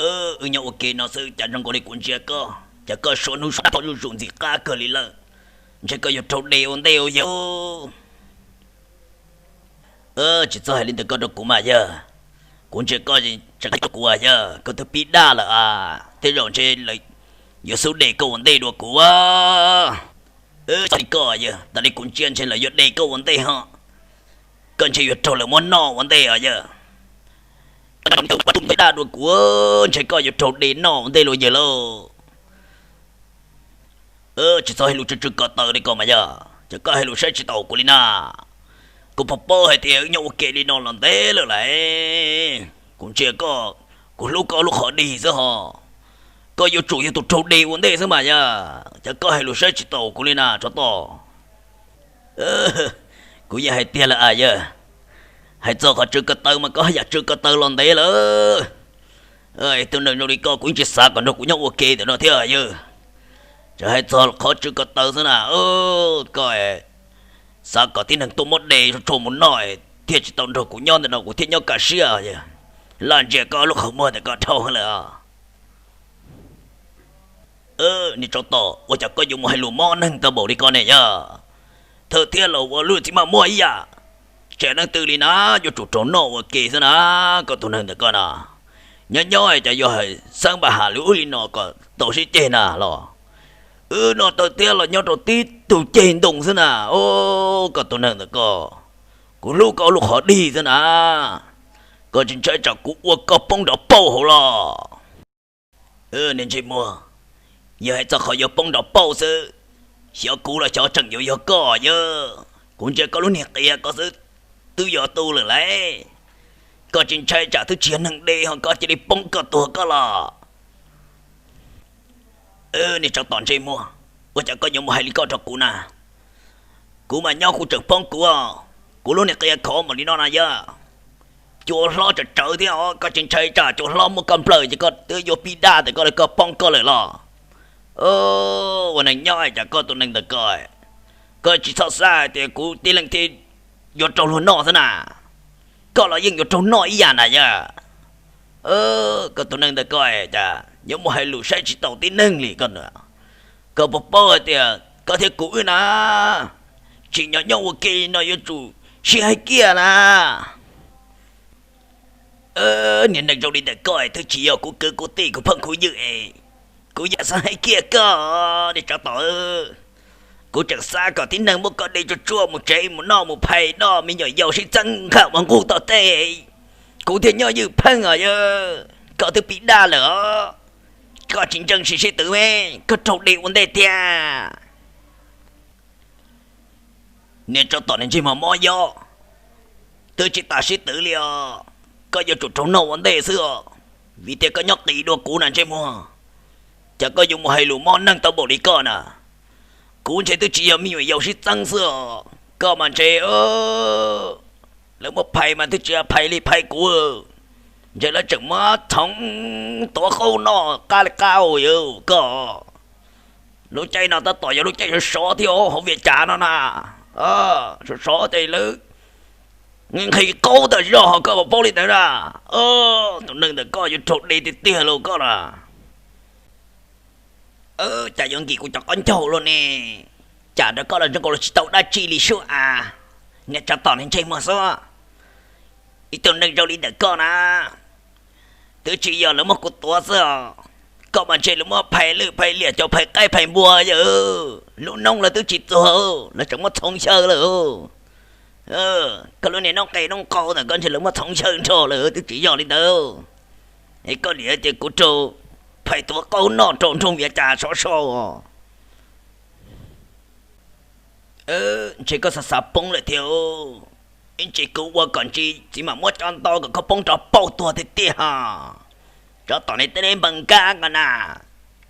Wb nyob ua ke no xwb cas zoo nkaus li kuv ntsia koj, cas koj suav hnub suav thaum zuj zus ntxim qab kawg li lawm. Ntshe koj yuav raug de ua ntej ua yawg. Tsis txhob hais li ntawd koj rau kuv mas yawg. Kuv ntsia koj tseem hais rau kuv yawg, koj twb pib daj lawm a, tej zaum ntshe lawv yuav xub de koj ua ntej dua kuv. Txhob li koj yawg, tas li kuv ntsia ntshe lawv yuav de koj ua ntej ho. Koj ntshe yuav raug lawv muab noj ua ntej os yawg. Daj dua kuv, ntshe koj yuav raug de noj ua ntej luag yawg lauj. Tsis txhob hais lus tsw tsw ko taw li ko mas yog, ces koj hais lus saib tsis taus kuv li na. Kuv puas paub hais tias wb nyob ua ke li no los ntev lawm lauj. Kuv ntsia koj, kuv hlub koj lub qhov dig xwb ho. Koj yuav tsum yog tus raug de ua ntej xwb mas yog, ces koj hais lus saib tsis taus kuv li na tsov tom. Kuv yeej hais tiag lawm a yawg. Hais txog qhov tsw ko taw mas koj haj yam tsw ko taw los ntev lawm. Tus neeg zoo li koj kuv yeej tsis xav kom nrog kuv nyob ua ke ntawm no thiab yawg. Tseem hais txog qhov tsw ko taw xwb na. Koj xav kom tib neeg tuaj muab de tso mus noj thiaj tsis tau nrog kuv nyob ntawm no kuv thiaj nyob kaj siab. Laj ntsia koj lub qhov muag ntawm koj dhau lawm. Niag tsov tom, ua cas koj yuav mus hais lus mob neeg tau npaum li ko ne yog? Thawj thiab los ua lub txiv maj muaj ib yam, tseem leej twg li na, yuav tsum raug noj ua ke xwb na. Koj tus neeg ntawm koj na, nyob nyob cas yuav hais xeeb npaj has lus ub li no kom tau sib ceg na los? Wb noj thawj thiab los nyob rau tib tug ceg ntoo xwb na. Koj tus neeg ntawm koj, kuv hlub koj lub qhov dig xwb na. Koj tsis ntshai tsam kuv ua koj poob nrov pauj hauv los? Niag ntsej muag, yog hais txog qhov yuav poob nrov pauj xwb, xyov kuv los xyov tseem yuav yog koj yawg. Kuv ntsia koj lub niag qias ko xwb twb yog tu lawm lauj. Koj tsis ntshai tsam twb tsis yog neeg de ho koj cia li poob koj tuag koj los? Niag tsov tom ntsej muag, ua cas koj yuav mus hais li koj rau kuv na? Kuv mas nyob kuv tseem poob kuv, kuv lub niag qias khov npaum li no na yawg. Cua hlob tsawv tsawv thiab os, koj tsis ntshai tsam cua hlob muab koj nplawm ces koj twb yuav pib daj ntawm koj lawm, koj poob koj lawm los? Ua neeg nyob cas koj tus neeg ntawm koj, koj tsis txhob xav hais tias kuv tib leeg thiaj yuav raug luag noj xwb na. Koj los yeej yuav raug noj ib yam na yawg. Koj tus neeg ntawm koj cas yuav mus hais lus saib tsis taus tib neeg li koj. Koj puas paub hais tias koj thiab kuv wb na, tsim nyog nyob ua ke no yuav tsum sib hais kiag na. Niag neeg zoo li ntawm koj twb tsis yog kuv kwv kuv tij kuv phooj kuv ywg es, kuv yam xav hais kiag koj, niag tsov tom. Kuv tseem xav kom tib neeg muab koj de tsuag tsuag mus tsev mus noj mus phais noj me nyuam yaus sib txeeb nqhaj ua nqug toj teb, kuv thiaj nyob ywj pheej os yawg. Koj twb pib daj lawm os, koj tsis ntseeg sib twv me, koj raug de ua ntej tiag. Niag tsov tom niag ntsej muag mob yob, twb tsis tas sib twv li os. Koj yuav tsum raug noj ua ntej xwb os, vim tias koj nyob qis dua kuv na ntsej muag. Cas koj yuav mus hais lus mob neeg tau npaum li koj na? Kuv ntshe twb tsis yog me nyuam yaus sib txeeb xwb os, koj mas ntshe lawv muab phais mas twb tsis phais li phais kuv, ntshe lawv tseem muab txhoov tuav qaub noj qab li qab ua yawg koj. Lub caij no tab tom yog lub caij sov sov thiab hauv Vias Cas no na. Sov sov ces lawv nqhis qaub tawm zog ho koj puas paub li ntawd na? Tus neeg ntawm koj yuav raug de tiag tiag lauj koj na. Cas yuav nkim kuv cov qaub ncaug luaj ne? Cas nrog koj los zoo nkaus li tsis tau dab tsi li sub a, niag tsov tom niag ntsej muag xwb. Ib tug neeg zoo li ntawm koj na, twb tsis yog lawv muab kuv tuav xwb os, koj mas ntshe lawv muab phais lwj phais liam cov phais qaib phais npua yawg. Lub noob lawv twb tsis txuag, lawv tseem muab txhoov xyaw lawm. Koj lub niag noob qes noob qau ntawm koj ntshe lawv muab txhoov xyaw nrho lawm twb tsis yog li ntawd. Es koj niam tias kuv raug phais tuav qaub noj rau nroog Vias Cas sov so. Ntshe koj xav xav poob lawm thiab. Ib ntsis kuv ua kom ntsis txiv mam muab cov ntau kom koj poob nrov pauj tuag tiag tiag ho. Tsov tom niag teb neb npawg nkab ko na,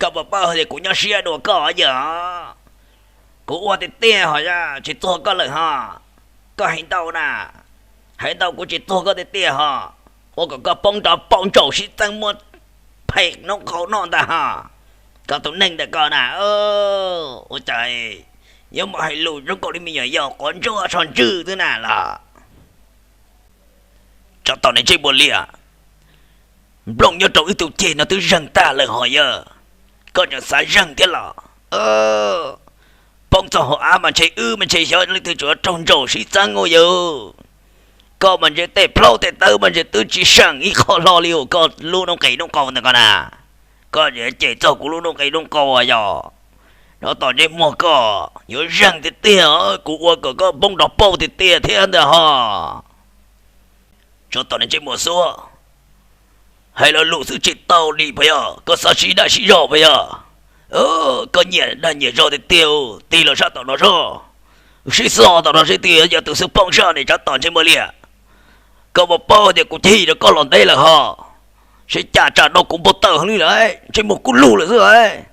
koj puas paub hais tias kuv nyob siab dua koj yawg? Kuv ua tiag tiag ho, tsis txuag koj lawm ho. Koj hais ntau na, hais ntau kuv tsis txuag koj tiag tiag ho. Ua kom koj poob nrov pauj ntsaum sib txeeb muab phais noob qau noj ntag ho. Koj tus neeg ntawm koj na, ua cas yuav mus hais lus zoo nkaus li me nyuam yaus quav ntsuab tsho ntswg xwb na los? Tsov tom niag ntsej muag liag, Nplooj nyob rau wb tus ceg no twb zeeg tag lawm ho yog, koj tseem xav zeeg thiab los? Poob txog hauv av mas ntshe wb mas ntshe xyov leej twg tsuas raug ntsaum sib txeeb ua yog. Koj mas ntshe tej plaub tej tawb mas ntshe twb tsis seem ib qho hlo li os, koj lub noob qes noob qau ntawm koj na. Koj ces cem txog kuv lub noob qes noob qau yog. Tsov tom ntsej muag koj yuav zeeg tiag tiag, kuv ua kom koj poob nrov pauj tiag tiag thiab ntag ho. Tsov tom ntsej muag xuab, hais lo lus xwb tsis tau li puas yog? Koj xav sib dag sib zog puas yog? Koj nyiam dag nyiam zog tiag tiag, tig los sab tom no zog, sib xo tom no seb twg yog tus xwb poob sab ne, tsov tom ntsej muag liam. Koj puas paub tias kuv cig rau koj los ntev lawm ho, seb cas tsam no kuv npau taws heev li lawm, ntsej muag kub lug lawm xwb.